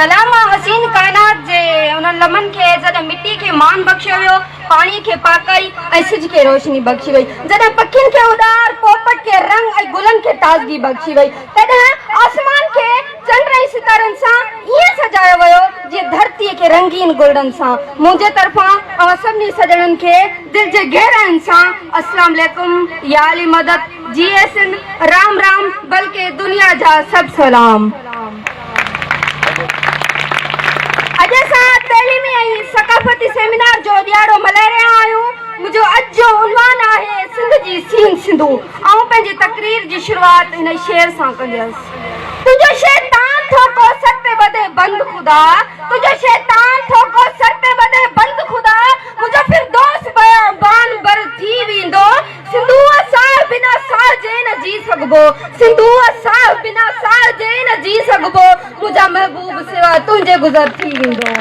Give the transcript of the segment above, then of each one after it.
سلام آ حسين ڪائنات جي انهن لمحن کي جڏهن مٽي کي مان بخشيو ويو، پاڻي کي پاڪائي ۽ سج کي روشني بخشي وئي، جڏهن پکين کي اڏار، پوپٽ کي رنگ ۽ گلن کي تازگي بخشي وئي، تڏهن آسمان کي چنڊ ۽ ستارن سان ائين سجايو ويو جيئن ڌرتيء کي رنگين گلڙن سان. منهنجي طرفان اوهان سڀني سڄڻن کي دل جي گهراين سان اسلام عليڪم، يا علي مدد، جيئي سنڌ، رام رام بلڪه دنيا جا سڀ سلام. اڄ اسان تعليمي ۽ ثقافتي سيمينار جو ڏيهاڙو ملهائي رهيا آهيون. منهنجو اڄ جو عنوان آهي سنڌ جي سين سنڌو. آئون پنهنجي تقرير جي شروعات هن شعر سان ڪنديس. تنهنجو شيطان ٿو ڪو سر تي ٻڌي بند خدا، تنهنجو شيطان ٿو ڪو سر تي ٻڌي بند خدا، منهنجو فردوس بيابان بر ٿي ويندو. سنڌوء ساهه بنا ساهه جي نه جي سگهبو، سنڌوء ساهه بنا ساهه جي نه جي سگهبو، منهنجا محبوب سوا تنهنجي گذر ٿي ويندو.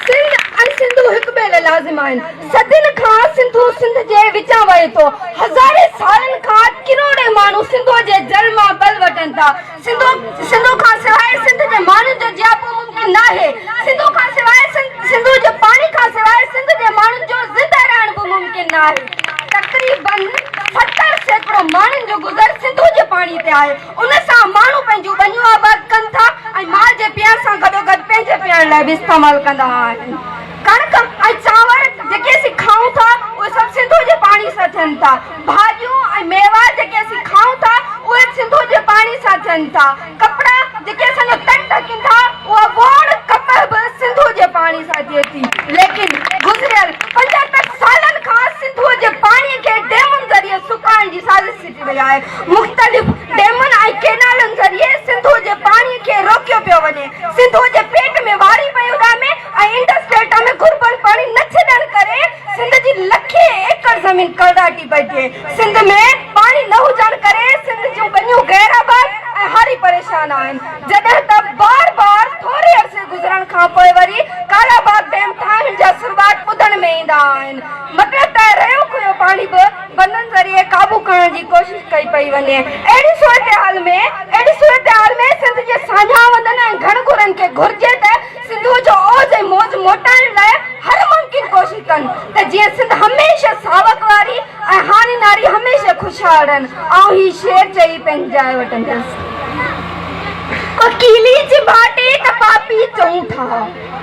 سنڌ ۽ سنڌو هڪ ٻئي لاء لازم آهن. صدين کان سنڌو سنڌ جي وچان وهي ٿو. هزارين سالن کان ڪروڙين ماڻهو سنڌوء جي جل مان ٻل وٺن ٿا. سنڌو سنڌو کان سواء سنڌ جي ماڻهن جو جياپو ممڪن ناهي. سنڌو کان سواء سنڌو جي پاڻي کان سواء سنڌ جي ماڻهن جو زنده رهڻ به ممڪن ناهي. تقريبن 70% ماڻهن جو گذر سنڌو جي پاڻي تي آهي. ان سان ماڻهو پنهنجون ٻنيون آباد ڪن ٿا ۽ مال جي پيئڻ سان گڏوگڏ پنهنجي پيئڻ لاء به استعمال ڪندا آهن. ڪڻڪ ۽ چانور جيڪي اسين کائون ٿا اهي سڀ سنڌو جي پاڻي سان ٿين ٿا. ڀاڄيون ۽ ميوا جيڪي اسين کائون ٿا اهي به سنڌو جي پاڻي سان ٿين ٿا. ڪپڙا جيڪي اسان جو تن ڍڪين ٿا اها ووڙ ڪپهه به سنڌو جي پاڻي سان ٿئي ٿي. ليڪن گذريل 75 سالن کان سنڌوء جي پاڻي کي ڊيمن ذريعي سڪائڻ جي سازش سٽي وئي آهي. مختلف ڊيمن ۽ ڪينالن ذريعي سنڌوء جي پاڻي کي روڪيو پيو وڃي. سنڌوء جي پيٽ ۾ واري پئي اڏامي ۽ انڊس ڊيلٽا ۾ گهربل پاڻي نه ڇڏڻ ڪري سنڌ جي لکين ايڪڙ زمين ڪلراٽي پئي ٿئي. سنڌ ۾ پاڻي نه هجڻ ڪري سنڌ جون ٻنيون غير آباد ۽ هاري پريشان آهن. جڏهن ته بار بار ٿوري عرصي گذرڻ کان پوء وري ڪالا باغ ڊيم ٺاهڻ جا سرٻاٽ ٻڌڻ ۾ ايندا آهن. مطلب ته رهيو کهيو پاڻي به بندن ذريعي قابو ڪرڻ جي ڪوشش ڪئي پئي وڃي. اهڙي صورتحال ۾ اهڙي صورتحال ۾ سنڌ جي ساڃاهه وندن ۽ گهڻ گهرن کي گهرجي ته سنڌوء جو اوج ۽ موج موٽائڻ لاء هر ممڪن ڪوشش ڪن ته جيئن سنڌ هميشه ساوڪ واري ۽ هاڻي ناري هميشه خوشحال رهن. آئون هي شعر چئي پنهنجي جاء وٺندس. ڪو ڪيلي چيڀاٽي ته پاپي چئون ٿا.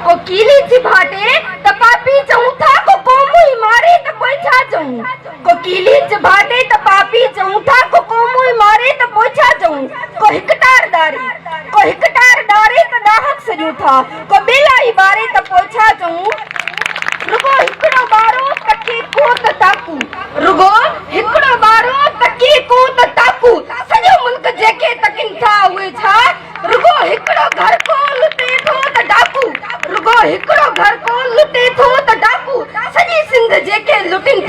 ڪو ڪيلي چيڀاٽي ته پاپي چئون ٿا، ڪو قومون ئي ماري ته پوء ڇا چئون؟ ڪو ڪيلي چيڀاٽي ته پاپي چئون ٿا، ڪو قومون ئي ماري ته پوء ڇا چئون؟ ڪو هڪ ٽار ڏاري، ڪو هڪ ٽار ڏاري ته ڏاهڪ سڏيون ٿا، ڪو ٻيلا ئي ٻاري ته پوء ڇا چئون؟ رڳو هڪڙو ٻارو ته ڪي ڪو ته تاڪو، رڳو هڪڙو ٻارو ته ڪي ڪو ته تاڪو، سڄو ملڪ جيڪي تڪين ٿا اهي ڇا؟ رڳو هڪڙو گهر ڪو لٽي ٿو ته ڊاڪو، رڳو هڪڙو گهر ڪو لٽي ٿو ته ڊاڪو، سڄي سنڌ جيڪي لٽين